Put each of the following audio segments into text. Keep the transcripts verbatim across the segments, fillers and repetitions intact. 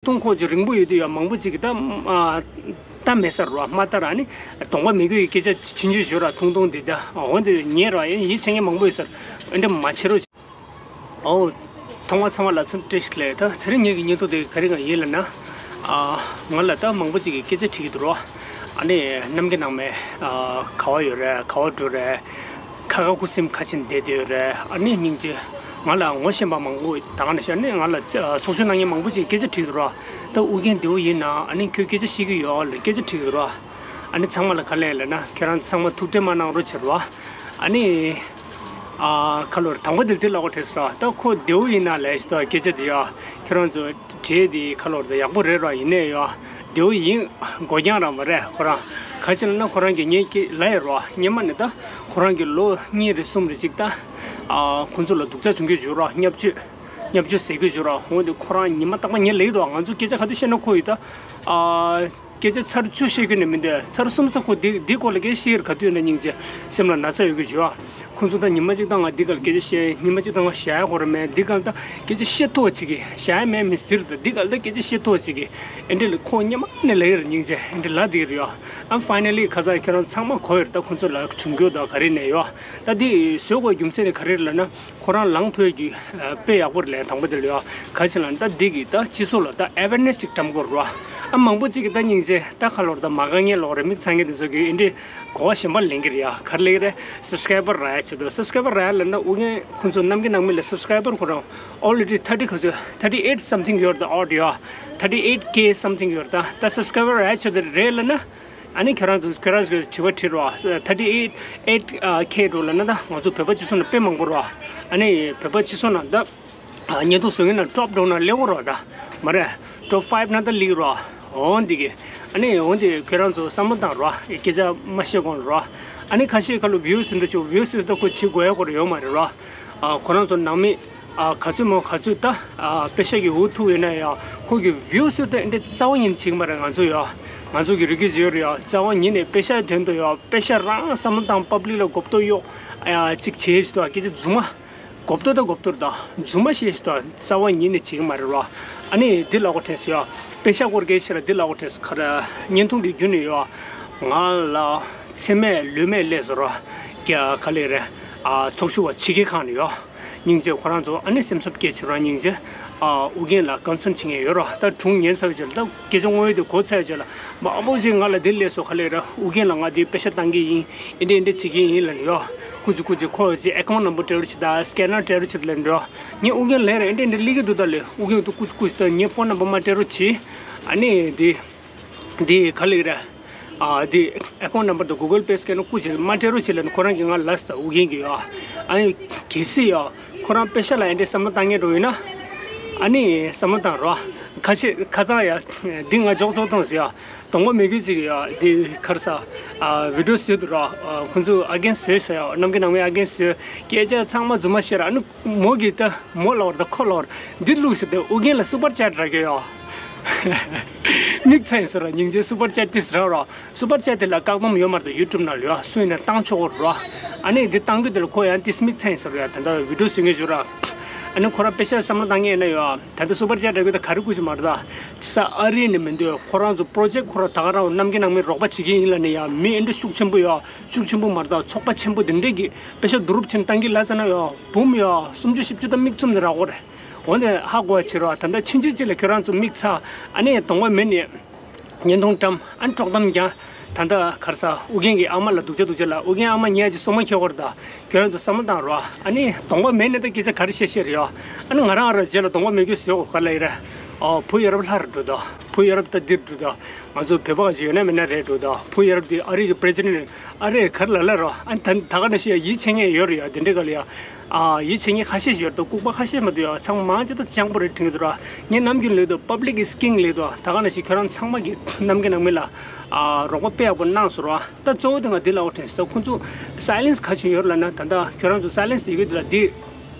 ཐུང་ཁོག་ཅིག་རིང་པོ་ཡོད་དུས་ཡང་མང་པོ་ཅིག་གིས་ད་ཨ་ད་མེད་ས་རེད་བ། མ་ལྟ་ར་ནི་གདོང་པ་མི་དགོས་ཀྱི་སྐད་ཆ་ཆུང་ཆུང་ཞུ་ར། ཐུང་ཐུང་འདི་ད་འོ་འདི་ཉེ་ར་ཡིན་ཡིད་ཆེས་མཁན་མང་པོ་ཡོད་ས་རེད། འདི་མ་བྱེད་རོགས། ཨོ། ཐོག་མ་ཚང་མ་ལ་འཚམས་བཀྲ་ཤིས་བདེ་ལེགས། ད་དེ་རིང་ངེད་ཀྱི་བརྙན་ཐུང་དེ་ག་རེ་གང་ཡིན་ལབ་ན། ཨ་ང་ལ་ད་མང་པོ་ཅིག་གིས་སྐད་ཆ་དྲིས་ཀྱི་འདུག་རོ། ཨ་ནི་གནམ་གྱི་ནང་མི་ཨ་ག་བ་ཡོད་རེད། ག་བ་འགྲོ་རེད། ཁ་ཁ་ཁུ་སིམ་ཁ་ཕྱིན་བསྡད་དེ་ཡོད་རེད། ཨ་ནི་སྙིང་རྗེ། ང་ལ་ངོ་ཤེས་པ་མང་པོ་ད་ག་ནང་བཞིན་ཨ་ནི་ང་ལ་ཚོགས་ཞུགས་གནང་མཁན་མང་པོ་ཅིག་སྐད་ཆ་དྲིས་འདུག་རོ། ད་ཨུ་རྒྱན་བདེ་པོ་ཡིན་ན། ཨ་ནི་ཁྱོད་སྐད་ཆ་བཤད་ཀྱི་ཡོད་ལ་སྐད་ཆ་དྲིས་ཀྱི་འདུག་རོ། ཨ་ནི་ཚང་མ་ལ་ག་ལབ་ལབ་ན་ཁྱེད་རང་ཚང་མ་ཐུགས་ཁྲལ་མ་གནང་རོགས་བྱེད་རོ། ཨ་ནི། ཨ་ཁ་ལོར་དང་པོ་དེ་དེ་ལབ་དགོས་རེད་ཟེར་བ། ད་ཁོ་བདེ་པོ་ཡིན་ན་ལབ་ཞིག་ད་སྐད་ཆ་དེ་ཡ། ཁྱེད་རང་ཚོ་གྲས་དེ་ཁ་ལོར་ད་ཡག་པོ་རེད་ར། ཡིན་ནའི་ཡ་བདེ་པོ་ཡིན་དགོས་རྐྱང་རང་མ་རེད། ཁོ་རང་ག་ཅི་ལབ་ན་ཁོ་རང་གི་ངས་ཀྱི་ལབ་ཡོད་ར། སྔོན་མ་ནས་ད་ཁོ་རང་གི་ལོ་གཉིས་རེ་གསུམ་རེ་ཅིག་ད་ཨ་ཁོ་ཚོ་ལ་སྡུག་ཅག་བྱུང་གི་ཡོད་ར། བརྙས་བཅོས་བརྙས་བཅོས་ཟེར་གི་ཡོད་ར། འོ་དེ་ཁོ་རང་ཉི་མ་རྟག་པར་ངས་ལབ་ཀྱི་འདུག་ང་ཚོ་སྐད་ཆ་ག་དུས་བཤད་ན་ཁོ་ཡིས་ད་ཨ། སྐད་ཆ་ཚར་བཅུ་བཤད་རྒྱུ་ནི་མི་འདུག་ཚར་གསུམ་ཙམ་ཁོ་འདི་འདི་སྐོར་ལ་སྐད་བཤད་ཡོད་ག་དུས་ན་སྙིང་རྗེ་སེམས་ལ་ན་ཚ་ཡོད་གི་ཞུ་བ། ཁོང་ཚོ་ད་ཉི་མ་གཅིག་དང་ང་འདི་སྐོར་ལ་སྐད་ཆ་བཤད། ཉི་མ་གཅིག་དང་ང་བཤད་ཡ་ཁོ་ར་མེད། འདི་སྐོར་ལ་ད་སྐད་ཆ་བཤད་ཐུབ་པ་ཅིག་གི་བཤད་ཡ་མེད་མི་ཟེར། ད་འདི་སྐོར་ལ་ད་སྐད་ཆ་བཤད་ཐུབ་པ་ཅིག་གི་ཨེ་འདྲ་ལ་ཁོ་སྔོན་མ་ནས་ལབ་ཡོད་ར། སྙིང་རྗེ་ཨེ་འདྲ་ལབ་བསྡད་ཀྱི་རེད་ཡ། ཨ་ཕའི་ནལ་ལི་ཁ་སང་ཁྱོད་རང་ཚང་མ་གོ་ཡོད་རེད། ད་ཁོང་ཚོ་ལ་བྱུང་རྒྱུ་ད་ག་རེ་ནས་ཡོད། ད་འདི་བཟོ་དགོས་རྒྱུ་མཚན་དེ་ག་རེ་རེད་ལབ་ན། ཁོ་རང་ལངས་ཐུབ་ཀྱི་ཨ་དཔེ་ཡག་པོ་རེད་ལབ། དང་པོ་དེ་ལ་ཡ་ག་ཅི་ལབ་ན་ད་འདི་གི་ད་སྤྱི་ཚོགས་ལ་ད་ཨེ་ཝེར་ནེ་སི་ཅིག་བཀྲམ་དགོས་རེད་བ། ཨ་མང་པོ་ཅིག་གིས་ད་སྙིང་རྗེ་ད་ཁ་ལོར་ད་མ་དགའ་མཁན་ལོག་རེད། མིག་ཚ་མཁན་དེ་ཚོ་གིས་ཨེ་འདྲའི་གོ་བ་གཞན་པ་ལེན་གི་རེད་ཡ། ག་རེ་ལབ་ཀྱི་རེད། སབ་སི་ཀ་རའེ་བར་རག་ཡ་ཆེད་དུ། སབ་སི་ཀ་རའེ་བར་རག་ཡ་ལབ་ན་ཨུ་རྒྱན་ཁོང་ཚོ་གནམ་གྱི་ནང་མི་ལ་སབ་སི་ཀ་རའེ་བར་ཁོ་རང་ཨོ་ལི་རེ་ཌི་ཐར་ཊི་ག་ཚོད་ཐར་ཊི་ཨེ་ཊི་སམ་ཐིང་ཡོད་རེད། ད་ཨོ་ཌི་ཡོ་ཐར་ཊི་ཨེ་ཊི་ཀེ་སམ་ཐིང་ཡོད་རེད། ད་ད་སབ་སི་ཀ་རའེ་བར་རག་ཡ་ཆེད་དུ་རེད་ལབ་ན། ཨ་ནི་ཁྱོད་རང་ཚོ་ཁྱོད་རང་ཚོས་དྲི་བ་དྲིས་རོགས། ཐར་ཊི་ཨེ་ཊི་ཨེ་ཊི་ཁེ་འགྲོ་ལབ་ན་ད་ང་ཚོ་བོད་པ་སྤྱི་ཚོགས་ནང་དཔེ་མང་པོ་རོགས། ཨ་ནི་བོད་པ་སྤྱི་ཚོགས་ནང་ད་ཉེ་དུ་བཟོ་མཁན་ནང་ཊོབ་འགྲོ་ན་ལེགས་པོ་རོགས་ད་མ་རེད། ཊོབ་ཕའིབ་ནང་ད་ལེགས་རོགས། འོ་འདི་གི་ཨ་ནི་འོ་འདི་ཁྱོད་རང་ཚོ་བསམ་བློ་བཏང་རོགས། སྐད་ཆ་མ་བཤད་གོང་རོགས། ཨ་ནི་ཁ་ཤས་ཁ་ལོ་བིའུ་ཟིན་འདུག་ཆུ་བིའུ་ཟིན་ད་ཁོ་བྱེད་དགོས་ཡ་ཁོ་ར་ཡོད་མ་རེད་རོགས། ཁོ་རང་ཚོ་ནང་མི། ཨ་ག་ཚོད་མོ་ག་ཚོད་ད་ཨ་པེ་ཤ་གི་འུ་ཐུག་ཡོད་ན་ཡང་ཁོ་གི་བིའུ་ཚོད་ད་འདི་རྩ་བ་ཉིད་ནས་བྱེད་ཀྱི་མ་རེད། ང་ཚོ་ཡ་ང་ཚོ་གི་རིགས་ཀྱི་ཡོད་རེད་ཡ། རྩ་བ་ཉིད་ནས་པེ་ཤ་དོན་དུ་ཡ་པེ་ཤ་རང་བསམ་བློ་བཏང་པབ་ལིག་ལ་མགོ་སྐོར་གཡོག་ཨ་ཅིག་བྱེད་ཞུ་དང་སྐད་ཆ་རྫུན་མ་མགོ་སྐོར་དང་མགོ་སྐོར་དང་རྫུན་མ་བཤད་ཞུ་དང་རྩ་བ་ཉིད་ནས་བྱེད་ཀྱི་མ་རེད་རོ། ཨ་ནི་འདི་ལབ་དགོས་དྲན་སོང་ཡ། པེ་ཤ་སྐོར་སྐད་ཆ་ལ་འདི་ལབ་དགོས་དྲན་སོང་། ཁ་ར་བརྙན་ཐུང་གི་བརྒྱུད་ནས་ཡ་ང་ལ་མཚན་སྨད་ལུས་སྨད་སླེབས་སོང་རོ། རྒྱ་ག་ལེ་རེད། ཨ་ཚོགས་ཞུགས་པ་ཕྱི་རྒྱལ་ཁག་ནས་ཡོད། སྙིང་རྗེ་ཁོ་རང་ཚོ་ཨ་ནི་སེམས་འཚབ་སྐྱེ་བྱེད་རོགས། སྙིང་རྗེ། ཨ་ཨུ་རྒྱན་ལ་ཀོན་སན་བྱེད་མཁན་ཡོད་རོགས། ད་སྒྲུང་ཉན་ཚར་བའི་རྗེས་ལ་ད་སྐད་ཆ་དངོས་ཡོད་དེ་གོ་ཚར་བའི་རྗེས་ལ་མང་པོ་ཅིག་ང་ལ་འདི་སླེབས་སོང་། ག་ལེ་རེད། ཨུ་རྒྱན་ལ་ང་འདི་པེ་ཤ་བཏང་གི་ཡིན། ཨེ་འདྲ་ཨེ་འདྲ་བྱེད་ཀྱི་ཡིན་ལབ་ནས་ཡོད། ཀུ་ཅི་ཀུ་ཅི་ཁོ་ཅི་ཨེ་ཀའུན་ཊི་ནམ་བར་སྤྲད་རོགས་བྱེད་དང་སི་ཀེ་ནར་སྤྲད་རོགས་བྱེད་ལབ་ནས་ཡོད། ངས་ཨུ་རྒྱན་ལབ་རེད། ཨེ་འདྲ་ཨེ་འདྲ་སླེབས་ཀྱི་འདུག་ད་ལེ་ཨུ་རྒྱན་དུ་ཀུ་ཅི་ཀུ་ཅི་ད་ངའི་ཕོན་ནམ་བར་མར་སྤྲད་རོགས་བྱེད། ཨ་ནི་འདི་འདི་ག་ལེ་རེད། ཨ་འདི་ཨེ་ཀའུན་ཊི་ནམ་བར་དང་གུ་གལ་པེ་སི་ཀེ་ནོ་ཀུ་ཅི་མ་སྤྲད་རོགས་བྱེད་ལབ་ནས་ཁོ་རང་གིས་ང་ལབ་སོང་། ཨུ་རྒྱན་གྱིས་ཡ། ཨ་ནི་གལ་སྲིད་ཡ་ཁོ་རང་པེ་ཤ་ལ་ཨེ་འདྲའི་བསམ་བློ་བཏང་མཁན་འགྲོ་ཡོད་ན་ཨ་ནི་བསམ་བློ་བཏང་རོགས། ཁ་ཤས་ཁ་སང་ཡ་འདི་ང་འཇོག་ཚོགས་གཏོང་ཟེར་ཡ། གདོང་པ་མི་དགོས་ཅིག་ཡ་འདི་ག་རེ་ཟ། ཨ་བི་ཌི་ཡོ་བཟོས་འདུག་ར། ཨ་ཁོང་ཚོ་ཨ་རྒན་བཟོས་ཟེར་ཡ། གནམ་གྱི་ནང་མི་ཨ་རྒན་བཟོས། སྐད་ཆ་ཚང་མ་རྫུན་མ་བཤད་ར། ཨ་ནི་མོ་གིས་ད་མོ་ལབ་པ་རེད་ད་ཁོ་ལབ་པ་རེད། འདི་བླུགས་ཟེར་ཏེ་ཨུ་རྒྱན་ལ་སུ་པར་ཅེཊ་རག་གི་ཡོད། མིག་ཚ་ཡིན་ཟེར་ར། སྙིང་རྗེ། སུ་པར་ཅེཊ་ཏིས་རག་ར། སུ་པར་ཅེཊ་དེ་ལ་བཀག་སྡོམ་ཡོད་མ་རེད་ད། ཡུ་ཊུབ་ནང་ལ་ཡོད། སུ་ཡིན་ན་བཏང་ཆོག་གི་རེད་ར། ཨ་ནི་འདི་བཏང་རྒྱུ་དེ་ལ་ཁོ་ཡང་ཏིས་མིག་ཚ་ཡིན་ཟེར་ར། ཡ་ད་ལྟ་བི་ཌི་ཡོ་བཟོ་མཁན་ཞིག་ར། ཨ་ནི་ཁོ་རང་པེ་ཤ་བསམ་བློ་བཏང་མཁན་ཡིན་ན་ཡོད། ད་ལྟ་སུ་པར་ཅེཊ་རག་རྒྱུ་ད་ག་རེ་དགོས་ཀྱི་མ་རེད་ད། ས་ཨ་རི་ནས་མི་འདོད། ཁོ་རང་ཚོ་པྲོ་ཇེཀ་ཁོ་རང་ད་ག་རང་གནམ་གྱི་ནང་མི་རོགས་པ་བྱེད་ཀྱི་ཡིན་ལབ་ནས་ཡ་མི་ཨེ་འདྲ་ཤུགས་ཆེན་པོ་ཡ། ཤུགས་ཆེན་པོ་མ་རེད་ད། ཚོགས་པ་ཆེན་པོ་དེ་འདྲས་ཀྱིས་པེ་ཤ་བསྡུ་རུབ་བྱེད་བཏང་གི་ལབ་ཟེར་ན་ཡ་འབུམ་ཡ་སུམ་ཅུ་བཞི་བཅུ་ད་མིག་བཙུམ་ནས་རག་གོ་རེད། འོན་ཏེ་ཧ་གོ་བ་བྱེད་རོགས། ད་ལྟ་ཕྱིན་ཆད་ཅིག་ལ་ཁྱོད་རང་ཚོ་མིག་ཚ། ཨ་ནི་གདོང་པ་མེད་ནས་བརྙན་ཐུང་བཀྲམ། ཨ་ནི་དཀྲོག་གཏམ་རྒྱག། ད་ལྟ་ག་རེ་ཟ། ཨུ་རྒྱན་གྱི་ཨ་མ་ལ་སྡུག་ཅག་སྡུག་ཅག་ལ་ཨུ་རྒྱན་ཨ་མ་ཉལ་གྱི་སོ་མ་ཁྱེར་གོ་རེད་ད། ཁྱོད་རང་ཚོ་བསམ་བློ་བཏང་རོགས། ཨ་ནི་གདོང་པ་མེད་ནས་ད་སྐད་ཆ་ག་རེ་བཤད་བཤད་རེད་ཡ། ཨ་ནི་ང་རང་ཨ་ར་རྗེས་ལ་གདོང་པ་མེད་རྒྱུ་ཟེར་གོ་ག་ལ་ཡིན་རེད། ཨོ་བུ་ཡ་རབས་ལྷ་རུ་འགྲོ་ད། བུ་ཡ་རབས་ད་འདིར་འགྲོ་ད། ང་ཚོ་བོད་པ་ཞིག་ཡོད་ན་མེད་ན་རེད་འགྲོ་ད། བུ་ཡ་རབས་དེ་ཨ་རི་གི་པི་རེ་སི་ཌེན་ཊི་ཨ་རེ་ག་རེ་ལབ་ལབ་རོགས། ཨ་ནི་ད་ད་ག་ནང་བཞིན་ཡིད་ཆེས་མཁན་ཡོད་རེད་ཡ། དེ་འདྲའི་སྐབས་ལ་ཡ། ཨ་ཡིད་ཆེས་མཁན་ཁ་ཤས་ཤིག་ཡོད་རེད་ད། ལྐུགས་པ་ཁ་ཤས་མ་གཏོགས་ཡ་ཚང་མ་ཅི་ད་སྤྱང་པོ་རེད་དྲན་གྱི་འདུག་ར། ངས་ནམ་རྒྱུན་ལབ་ཀྱི་འདུག་པབ་ལིག་གི་སི་ཀིང་ལབ་ཀྱི་འདུག་ད་ག་ནང་བཞིན་ཁྱོད་རང་ཚང་མ་གིས་ནམ་རྒྱུན་ནང་མི་ལ་ཨ་རོགས་པ་དཔེ་ཡག་པོ་གནང་སོང་ར། ད་གཙོ་བོ་དེ་ང་འདི་ལབ་དགོས་དྲན་སོང་། ཁོང་ཚོ་སའི་ལེན་སི་ག་བྱས་ཡོད་རེད་ལབ་ན། ད་ལྟ་ཁྱོད་རང་ཚོ་སའི་ལེན་སི་ཡོད་ཀྱི་འདུག་ལ་འདི།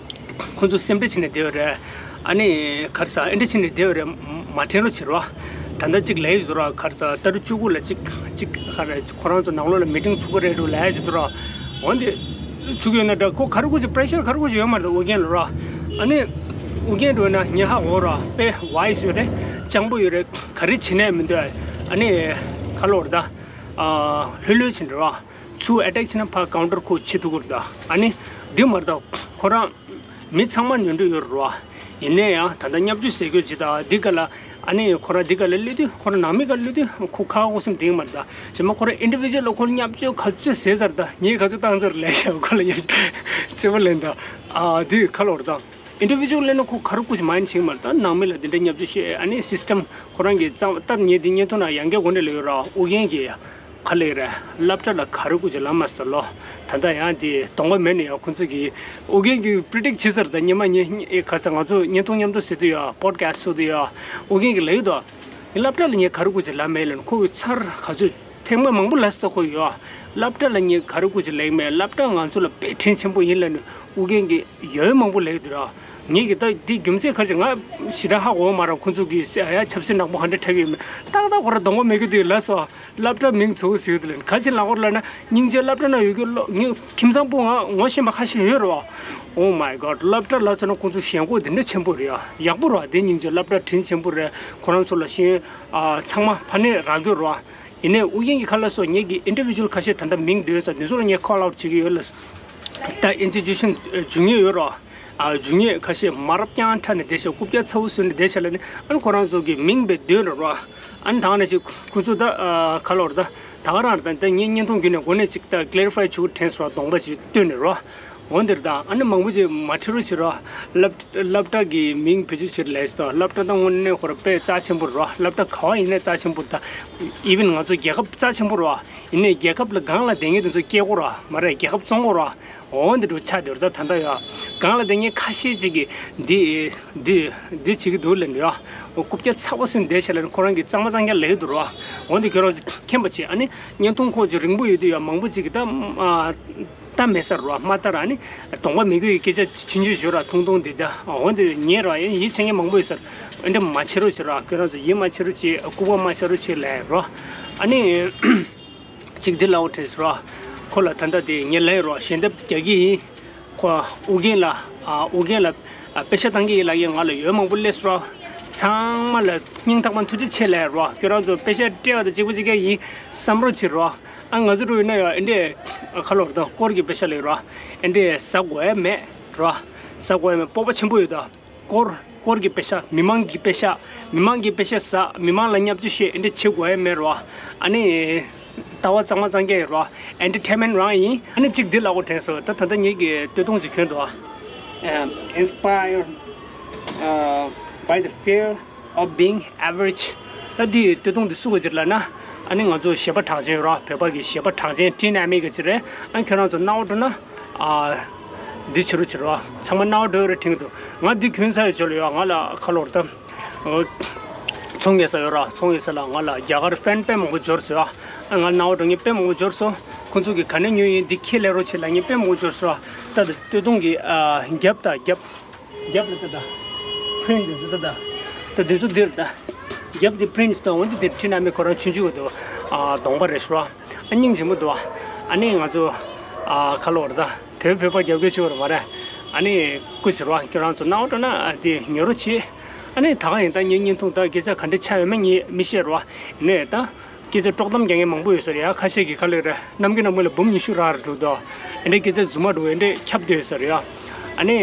ཁོང་ཚོ་སེམས་ཁྲལ་བྱས་ནས་བསྡད་ཡོད་རེད། ཨ་ནི་ག་རེ་ཟ། ཨེ་འདྲ་བྱས་ནས་བསྡད་ཡོད་རེད། མ་དྲན་རོགས་བྱེད་རོགས། ད་ལྟ་གཅིག་ལབ་ཡོད་ར། ག་རེ་ཟ། ཏ་རིག་བཅུ་དགུ་ལ་གཅིག་གཅིག་ག་རེ་ཁོ་རང་ཚོ་ནང་ལོགས་ལ་མི་ཊིང་ཚུགས་ཀྱི་རེད་འགྲོ་ལབ་ཡོད་ར། འོན་ཏེ་ཚུགས་ཡོད་ན་འདྲ། ཁོ་ག་རེ་དགོས་ཀྱི་པེ་རེ་ཤར་ག་རེ་དགོས་ཀྱི་ཡོད་མ་རེད་ཨོ་རྒྱན་ལ་ར། ཨ་ནི་ ཨུ་རྒྱན་འགྲོ་ན་ཉེ་ཧ་འོ་ར་དཔེ་ཝའི་སི་ཡོད་རེད། སྤྱང་པོ་ཡོད་རེད། ག་རེ་བྱེད་ནས་མི་འདོད། ཨ་ནི་ཁ་ལོར་ད་ལྷོད་ལྷོད་བྱེད་འགྲོ་བ། ཚུར་ཨེ་ཊེག་བྱེད་ན་ཕར་ཀའུན་ཊར་ཁོ་ཕྱི་ཐུག་གི་རེད་ད། ཨ་ནི་འདི་མ་རེད་ད། ཁོ་རང་མི་ཚང་མ་ཉོ་འདོད་ཡོད་རེད་བ། ཡིན་ནའི་ཡང་ད་ལྟ་བརྙས་བཅོས་ཟེར་རྒྱུ་ཅི་ད་འདི་ག་ལ། ཨ་ནི་ཁོ་རང་འདི་ག་ལ་སླེབས་དུས་ཁོ་རང་ནང་མི་ག་སླེབས་དུས་ཁོ་ཁ་ཁོ་སེམས་དེ་མ་རེད་ད། གཞན་མ་ཁོ་རང་ཨིན་ཌི་བི་ཇུ་ཨལ་ལ་ཁོ་ལ་བརྙས་བཅོས་ག་ཚོད་ཟེར་ཚར་ད། ངས་ག་ཚོད་བཏང་ཚར་ལས་ཤག་ཁོ་ལ་བརྙས་བཅོས་རྩེ་བ་ལེན་ད། ཨ་འདི་ཁ་ལོར་ད། ཨིན་ཌི་བི་ཇུ་ཨལ་ལབ་ན་ཁོ་ག་རེ་སྐུ་ཅི་མ་ཡིན་ཕྱིན་མ་རེད་ད། ནང་མི་ལ་འདི་འདྲ་བརྙས་བཅོས་བཤད། ཨ་ནི་སི་སི་ཊམ་ཁོ་རང་གི་གཙང་ད་ངས་འདི་བརྙན་ཐུང་ནང་ཡང་བསྐྱར་གོ་ནས་ལབ་ཡོད་ར། ཨུ་རྒྱན་གྱི་ག་ལེ་རེད། སློབ་གྲྭ་ལ་ག་རེ་སྐུ་ཅི་ལབ་མ་སོང་ལོ། ད་ལྟ་ཡང་འདི་གདོང་པ་མེད་ནས་ཡང་ཁོང་ཚོ་གི་ཨུ་རྒྱན་གྱི་པི་རི་ཌིག་བྱེད་ཚར་ད། སྔོན་མ་ངས་ག་ཚ་ང་ཚོ་བརྙན་ཐུང་མཉམ་དུ་ཟེར་དུས་ཡ་པོ་ཌི་ཁ་སི་ཊི་བཟོ་དུས་ཡ་ཨུ་རྒྱན་གྱི་ལབ་ཡོད་དོ། སློབ་གྲྭ་ལ་ངས་ག་རེ་སྐུ་ཅི་ལབ་མེད་ལབ་ནས་ཁོ་གི་ཚར་ག་ཚོད། ཐེངས་མ་མང་པོ་ལབ་སོང་ཁོ་ཡོད། སློབ་གྲྭ་ལ་ངས་ག་རེ་སྐུ་ཅི་ལབ་མེད། སློབ་གྲྭ་ང་ཚོ་ལ་དཔེ་དྲིན་ཆེན་པོ་ཡིན་ལབ་ནས་ཨུ་རྒྱན་གྱིས་ཡོད་མང་པོ་ལབ་ཀྱི་འདུག་ར། ངས་ཀྱི་ད་འདི་རྒྱུ་མཚན་ག་རེ་ང་ཞེ་དྲག་ཧ་གོ་མ་རེད། ཁོ་ཚོ་གིས་ཟེར་ཡ་ཆབ་སྲིད་ནག་པོ་ག་འདྲ་འཁྲབ་ཀྱི་ཡོད་མེད། ཏག་ཏག་ཁོ་ར་གདོང་པ་མེད་ཀྱི་འདུག་ལབ་སོང་། སློབ་གྲྭ་མིང་ཚོ་ཟེར་གྱི་འདུག་ལབ་ནས་ག་ཅི་ལབ་ཀྱི་ཡོད་ལབ་ན་སྙིང་རྗེ། སློབ་གྲྭ་ན་ཡོད་ཀྱི་ལོ་ངས་ཁྱིམ་ཚང་པོ་ང་ངོ་ཤེས་པ་ཁ་ཤས་ཡོད་རེད་བ། Oh my God. སློབ་གྲྭ་ལབ་ཚར་ན་ཁོ་ཚོ་ཞེན་ཁོག་འདི་འདྲ་ཆེན་པོ་རེད་ཡ། ཡག་པོ་རེད་བ། དེ་སྙིང་རྗེ། སློབ་གྲྭ་དྲིན་ཆེན་པོ་རེད། ཁོ་རང་ཚོ་ལ་ཤེས། ཨ་ཚང་མ་ཕ་ནས་རག་གི་རེད་བ། ཡིན་ནའི་ཨུ་རྒྱན་གྱི་ཁ་ལ་སོགས་ངེད་ཀྱི་ཨིན་ཌི་བི་ཇུ་ཨལ་ཁ་ཤས་ད་ལྟ་མིང་འདོན་ས་འདི་ཚོ་ལ་ངས་ཁོལ་ཨའུཊ་བྱེད་ཀྱི་ཡོད་ལ། ད་ཨིན་སི་ཊི་ཊུ་ཤན་འཇུ་ངེས་ཡོད་རོ། ཨ་འཇུ་ངེས་ཁ་ཤས་མ་རབས་རྐྱང་ཁྲ་ནས་བསྡད་ཤག་རྐུབ་བཀྱག་ཚ་བོ་བཟོས་ནས་བསྡད་ཤག་ལབ་ནས། ཨ་ནི་ཁོ་རང་ཚོ་གི་མིང་བས་འདོན་རོ་རོ། ཨ་ནི་ད་ག་ནས་ཅིག་ཁོ་ཚོ་ད་ཨ་ག་ལབ་ར། ད་ད་ག་རང་རེད། ད་ད་ངས་བརྙན་ཐུང་བརྒྱུད་ནས་འགོ་ནས་ཅིག་ད་ཀི་ལེ་རི་ཕའི་བྱེད་དགོས་དྲན་སོང་ར། གདོང་པ་ཅིག་སྟོན་ནས་རོ། འོ་འདིར་དང་ཨ་ནི་མང་པོ་ཅིག་མ་ཁྲི་རུ་ཕྱིར་རོ། སློབ་སློབ་གྲྭ་གི་མིང་བེད་སྤྱོད་ཕྱིར་ལས་སོ། སློབ་གྲྭ་དང་དངོས་གནས་ཁོ་ར་དཔེ་རྩ་ཆེན་པོ་རོ། སློབ་གྲྭ་ག་བ་ཡིན་ནའི་རྩ་ཆེན་པོ། ད་ཨི་ཝན་ང་ཚོ་རྒྱལ་ཁབ་རྩ་ཆེན་པོ་རོ། ཡིན་ནའི་རྒྱལ་ཁབ་ལ་སྒང་ལ་བསྡད་མཁན་དེ་ཚོ་སྐྱེ་དགོས་རོ། མ་རེད། རྒྱལ་ཁབ་བཙོང་དགོས་རོ། འོ་འདི་འདྲ་ཆགས་བསྡད་རེད། ད་ད་ལྟ་ཡ་སྒང་ལ་བསྡད་མཁན་ཁ་ཤས་ཅིག་གིས་འདི་འདི་འདི་བྱེད་ཀྱི་འདུག་ལབ་ནས་ཡ། རྐུབ་བཀྱག་ཚ་བོ་ཟིན་བསྡད་ཤག་ལབ་ནས་ཁོ་རང་གིས་གཙང་མ་གཙང་རྐྱང་ལབ་ཀྱི་འདུག་རོ། འོ་འདི་ཁྱོད་རང་ཚོ་མཁྱེན་པ་བྱེད། ཨ་ནི་བརྙན་ཐུང་ཁོ་ཅིག་རིང་པོ་ཡོད་དུས་ཡ་མང་པོ་ཅིག་གིས་ད་ཨ། ལྟ་མེད་ས་རེད་བ། མ་ལྟ་ར་ནི་གདོང་པ་མི་དགོས་ཀྱི་སྐད་ཆ་ཆུང་ཆུང་ཞུ་ར། ཐུང་ཐུང་འདི་ད་འོ་འདི་ཉན་ར། ཡིན་ཡིད་ཆེས་མཁན་མང་པོ་ཡོད་ས་རེད། འདི་མ་བྱེད་རོགས་བྱེད་ར། ཁྱོད་རང་ཚོ་ཡིད་མ་ཆེས་རོགས་བྱེད། ལྐུགས་པ་མ་བྱེད་རོགས་བྱེད་ལབ་རོ། ཨ་ནི་ཅིག་འདི་ལབ་དྲན་སོང་ར། ཁོ་ལ་ད་ལྟ་དེ་ངས་ལབ་རོ། ཞལ་འདེབས་རྒྱག་གི་ཡིན། ཁོ་ཨུ་རྒྱན་ལ་ཨ་ཨུ་རྒྱན་ལ་ཨ་པེ་ཤག་བཏང་གི་ཡིན་ལབ་ཡིན། ང་ལ་ཡོད་མང་པོ་སླེབས་སོང་ར། ཚང་མ་ལ་སྙིང་ཐག་པ་ཐུགས་རྗེ་ཆེ་ལབ་རོ། ཁྱོད་རང་ཚོ་པེ་ཤག་སྤྲད་པ་དང་གཅིག་པ་གཅིག་རྐྱང་ཡིན་བསམ་རོགས་བྱེད་རོ། ཨ་ང་ཚོ་འགྲོ་ཡིན་ན་ཡང་འདི་འདྲས་ཁ་ལོར་དང་སྐོར་གྱི་པེ་ཤག་ལས་རོ། འདི་འདྲས་ཟ་དགོས་ཡ་མེད་རོ། ཟ་དགོས་ཡ་མེད། སྤོབས་པ་ཆེན་པོ་ཡོད་དོ། སྐོར་སྐོར་གྱི་པེ་ཤག་མི་མང་གི་པེ་ཤག་མི་མང་གི་པེ་ཤག་ཟ། མི་མང་ལ་བརྙས་བཅོས་བཤད། འདི་འདྲས་བྱེད་དགོས་ཡ་མེད་རོ། ཨ་ནི་ལྟ་བ་གཙང་མ་གཙང་རྐྱང་ཡོད་རོ། ཨེན་ཊར་ཊེན་མེན་ཊི་རང་ཡིན། ཨ་ནི་གཅིག་འདི་ལབ་དགོས་དྲན་སོང་། ད་ད་ལྟ་ངེད་ཀྱི་སྟོད་ཐུང་ཅིག་གྱོན་འདུག་ཨ། Inspired, uh, by the fear of being average. ད་འདི་སྟོད་ཐུང་འདི་སུ་ག་ཅིག་ལབ་ན། ཨ་ནི་ང་ཚོ་གཞས་པ་གྲགས་ཅན་ར། བོད་པ་གི་གཞས་པ་གྲགས་ཅན་ཊིན་ཨ་མི་ག་ཅིག་རེད། ཨ་ཁྱོད་རང་ཚོ་སྣང་བ་འགྲོ་ན། ཨ་འདི་བྱེད་རོགས་བྱེད་རོགས། ཚང་མ་སྣང་བ་འགྲོ་ཡོད་རེད་དྲན་གྱི་འདུག་ང་འདི་གྱོན་ཚར་ཡོད་ཅོ་ལ་ཡོད། ང་ལ་ཁ་ལོར་ད་ཚོང་ཉོས་ས་ཡོད་ར། ཚོང་ཉོས་ས་ལ་ང་ལ་རྒྱ་གར་ཕེན་དཔེ་མང་པོ་འབྱོར་སོང་ཡ། ཨ་ང་སྣང་བ་འགྲོ་མཁན་དཔེ་མང་པོ་འབྱོར་སོང་། ཁོང་ཚོ་གིས་ག་ནས་ཉོས་ཡིན་འདི་ཁྱེད་ལས་རོགས་བྱེད་ལབ་མཁན་དཔེ་མང་པོ་འབྱོར་སོང་ཡ། ད་ད་སྟོད་ཐུང་གི་ཨ་རྒྱབ་ད་རྒྱབ། རྒྱབ་ལ་ལྟ་ད། པི་རིན་ཊི་འདི་ཚོ་ལྟ་ད། ད་འདི་ཚོ་འདིར་ལྟ། རྒྱབ་འདི་པི་རིན་ཊི་ད། འོན་ཏེ་འདིར་ཊིན་ཨ་མི་ཁོ་རང་ཆུང་ཆུང་གི་འདུག་ཨ་གདོང་པ་རེད་ཤག་ར། ཨ་སྙིང་རྗེ་མོ་འདུག་ཨ་ནི་ང་ཚོ་ཨ་ཁ་ལོ་ར་ད་བོད་བོད་པ་རྒྱབ་སྐྱོར་བྱེད་པ་རེད་མ་རེད། ཨ་ནི་སྐུ་མཁྱེན་ར། ཁྱོད་རང་ཚོ་སྣང་བ་འགྲོ་ན་ཨ་དེ་ཉོ་རོགས་བྱེད། ཨ་ནི་ད་ག་ཡིན་ད་ངའི་བརྙན་ཐུང་ད་སྐད་ཆ་ག་འདྲ་ཆགས་ཡོད་མེད་ངས་མི་ཤེས་ར། ཡིན་ནའི་ད། སྐད་ཆ་དཀྲོག་གཏམ་རྒྱག་མཁན་མང་པོ་ཡོད་ས་རེད་ཡ། ཁ་ཤས་ཀྱིས་ག་ལབ་རེད། ནམ་རྒྱུན་ནམ་རྒྱུན་ལ་འབུམ་ཉི་ཤུ་རག་རེད་འདུག་དོ། ཨེ་འདྲའི་སྐད་ཆ་རྫུན་མ་འདྲ་བོ་ཨེ་འདྲས་ཁྱབ་བསྡད་ཡོད་ས་རེད་ཡ། ཨ་ནི།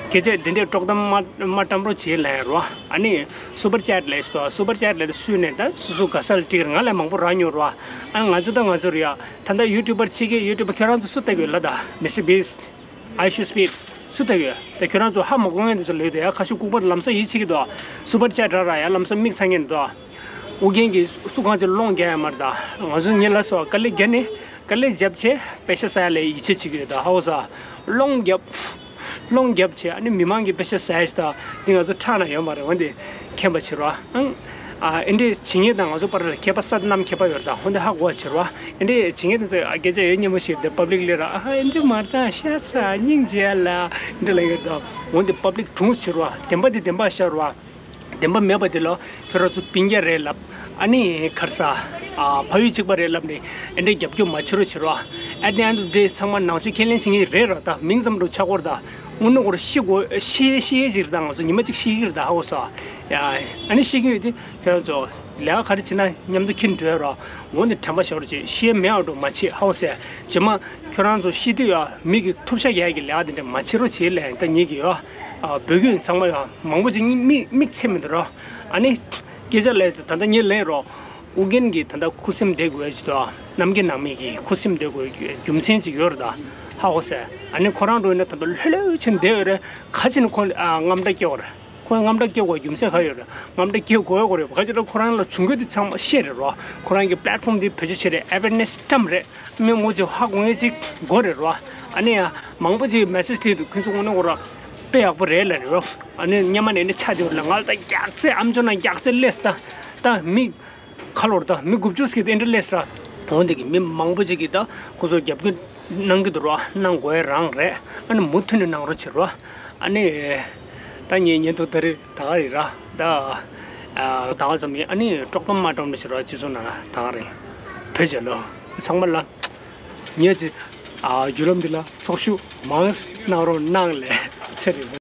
སྐད་ཆ་འདི་འདྲས་དཀྲོག་གཏམ་མ་མ་བཀྲམ་རོགས་བྱེད་ལབ་རོ། ཨ་ནི། སུ་པར་ཅེ་ཊི་ལབ་སོ། སུ་པར་ཅེ་ཊི་ལབ་སུས་ནས་ད་སུ་སུ་ག་ས་ལ་ཊིག་ང་ལས་མང་པོ་རག་མྱོང་རོ། ཨ་ང་ཚོ་ད་ང་ཚོ་རེད་ཡ། ད་ལྟ་ཡུ་ཊུབ་པར་ཕྱི་རྒྱལ་ཡུ་ཊུབ་པར་ཁྱོད་རང་ཚོ་སུ་ལྟ་གི་ཡོད་ལབ་ད། མི་སི་ཊར་བིས། ཨའི་ཤུ་སྤིཌ། སུ་ལྟ་གི་ཡོད། ད་ཁྱོད་རང་ཚོ་ཧ་མ་གོ་མཁན་དེ་ཚོ་ལབ་ཡོད་དེ་ཡ། ཁ་ཤས་ལྐུགས་པ་ལམ་སང་ཡིད་ཆེས་ཀྱི་འདུག་སུ་པར་ཅེ་ཊི་རག་ར་ཡ་ལམ་སང་མིག་ཚ་མཁན་འདུག་ཨུ་རྒྱན་གྱིས་སུ་གང་ཅི་སློང་རྒྱག་ཡ་མ་རེད་ད། ང་ཚོ་ངས་ལབ་སོང་། དཀའ་ལས་རྒྱབ་ནས་དཀའ་ལས་རྒྱབ་བྱས་པེ་ཤ་ཟ་ཡ་ལ་ཡིད་ཆེས་བྱེད་ཀྱི་ཡོད་ད། ཧ་གོ་སོང་། སློང་རྒྱབ། སློང་རྒྱབ་བྱས་ཨ་ནི་མི་མང་གིས་པེ་ཤ་ཟ་ཡ་ཞིག་ད། འདི་ང་ཚོ་ཁྲག་ན་ཡོད་མ་རེད། འོན་ཏེ་མཁྱེན་པ་བྱེད་རོགས། ཨང་། ཨ་ཨེ་འདྲས་བྱེད་མཁན་དང་ང་ཚོ་བར་ལ་ཁྱད་པར་ས་དེ་ནམ་ཁྱད་པར་ཡོད་རེད་ད། འོན་ཏེ་ཧ་གོ་བ་བྱེད་རོགས། ཨེ་འདྲས་བྱེད་མཁན་དེ་ཚོ་ཨ་སྐད་ཆ་ཡོད་སྙན་མོ་ཞིག་དེ་པབ་ལིག་ལ་ར་ཨ་ཧ་ཨེ་འདྲས་མ་རེད་ད། ཤ་ཚ་སྙིང་རྗེ་ལ་ཨེ་འདྲས་ལབ་ཡོད་རེད་ད། འོན་ཏེ་པབ་ལིག་གྲོངས་བྱེད་རོགས། བདེན་པ་དེ་བདེན་པ་ཤར་རོགས། བདེན་པ་མེད་པ་དེ་ལ་ཁྱོད་རང་ཚོ་སྤུན་ཀྱག་རེད་ལབ། ཨ་ནི་ཁར་ས། ཨ་ཕ་ཡུལ་གཅིག་པ་རེད་ལབ་ནས་ཨེ་འདྲས་རྒྱབ་སྐྱོར་མ་བྱེད་རོགས་བྱེད་རོགས། At the end of the day ཚང་མ་ནང་ཆོས་ཁས་ལེན་བྱེད་མཁན་རེད་ར་ད། མིང་ཙམ་རུ་ཆགས་ཀྱི་ཡོད་རེད་ད། དངོས་གནས་ཁོ་རང་ཤི་དགོས། ཤི་ཤི་ཅིག་རེད་ད། ང་ཚོ་ཉི་མ་གཅིག་ཤི་གི་རེད་ད། ཧ་གོ་སོང་། ཡ། ཨ་ནི་ཤི་གི་ཡོད་དེ་ཁྱོད་རང་ཚོ་ལས་ཀ་ག་རེ་བྱེད་ན་མཉམ་དུ་ཁྱེར་འགྲོ་ཡ་རོགས། འོ་ནི་དྲན་པ་ཤོར་ཅིག་ཤི་མེད་འགྲོ་མ་བྱེད། ཧ་གོ་སོང་། རྗེས་མ་ཁྱོད་རང་ཚོ་ཤི་དུས་ཡ་མི་གི་ཐུབ་ཤ་རྒྱག་གི་ལས་ཀ་དེ་འདྲ་མ་བྱེད་རོགས་བྱེད་ལས་ད་ཉིད་ཀྱི་ཡ། ཨ། བོད་བརྒྱུད་ཚང་མ་ཡ་མང་པོ་ཅིག་མིག་མིག་ཚེ་མི་འདུག་རོགས། ཨ་ནི་སྐད་ཆ་ལས་ད་ལྟ་ངས་ལན་རོགས། ཨུ་རྒྱན་གྱིས་ད་ལྟ་ཁུ་སིམ་བསྡད་དགོས་ཀྱི་འདུག། རྣམ་རྒྱལ་ནང་མི་གིས་ཁུ་སིམ་བསྡད་དགོས་རྒྱུ་མཚན་ཅིག་ཡོད་རེད་ད། ཧ་གོ་སོང་། ཨ་ནི་ཁོ་རང་འགྲོ་ཡིན་ན་ད་ལྟ་ལྷོད་ལྷོད་བྱས་བསྡད་ཡོད་རེད། ག་ཅི་ནས་ཁོ་ཨ་དངངས་སྐྲག་སྐྱེ་བ་རེད། ཁོ་དངངས་སྐྲག་སྐྱེ་དགོས་རྒྱུ་མཚན་ག་ཡོད་རེད། དངངས་སྐྲག་སྐྱེ་དགོས་དགོས་རེད། ག་ཅི་ལ་ཁོ་རང་ལ་བྱུང་རྒྱུ་དེ་ཚང་མ་ཤེས་རེད་རོ། ཁོ་རང་གི་པླེ་ཊི་ཕོམ་དེ་བེད་སྤྱོད་བྱས་རེད། ཨ་ཝེར་ནེ་སི་བཀྲམ་རེད། མི་མང་པོ་ཅིག་ཧ་གོ་མཁན་ཅིག་དགོས་རེད་རོ། ཨ་ནི་ཡ་མང་པོ་ཅིག་མེ་སེ་ཇི་སླེབས་འདུག། ཁྱོད་ཚོ་དངོས་གནས་ཁོ་རང་དཔེ་ཡག་པོ་རེད་ལབ་རེད་རོ། ཨ་ནི་སྔོན་མ་ནས་ནི་ཆ་དེ་བ་ལ་ང་ལ་ད་རྒྱག་ཚད་ཨམ་ཅོག་ནང་རྒྱག་ཚད་སླེབས་ད། ད་མི་ཁ་ལོར་ད་མི་དགུ་བཅུ་ཟིག་གི་ཨེ་འདྲ་སླེབས་ར། འོ་འདི་གི་མི་མང་པོ་ཅིག་གིས་ད་ཁོ་ཚོ་རྒྱབ་སྐྱོར་གནང་གི་འདུག་རོ། གནང་དགོས་རང་རེད། ཨ་ནི་མུ་མཐུད་ནས་གནང་རོགས་བྱེད་རོ། ཨ་ནི་ད་ངའི་བརྙན་ཐུང་ད་རེས་ད་ག་རེད་ར། ད་ཨ་ད་ག་ཙམ་ཡིན། ཨ་ནི་དཀྲོག་གཏམ་མ་དཀྲོག་ནས་བྱེད་རོགས། སྤྱི་ཚོགས་ནང་ད་ག་རེད། བོད་རྒྱལ་ལོ། ཚང་མ་ལ་ངས་ཅི་ཨ་བརྒྱུད་ལམ་འདི་ལ་ཚོགས་ཞུགས་མང་གནང་རོགས་གནང་ལས་ཚེ་རིང་།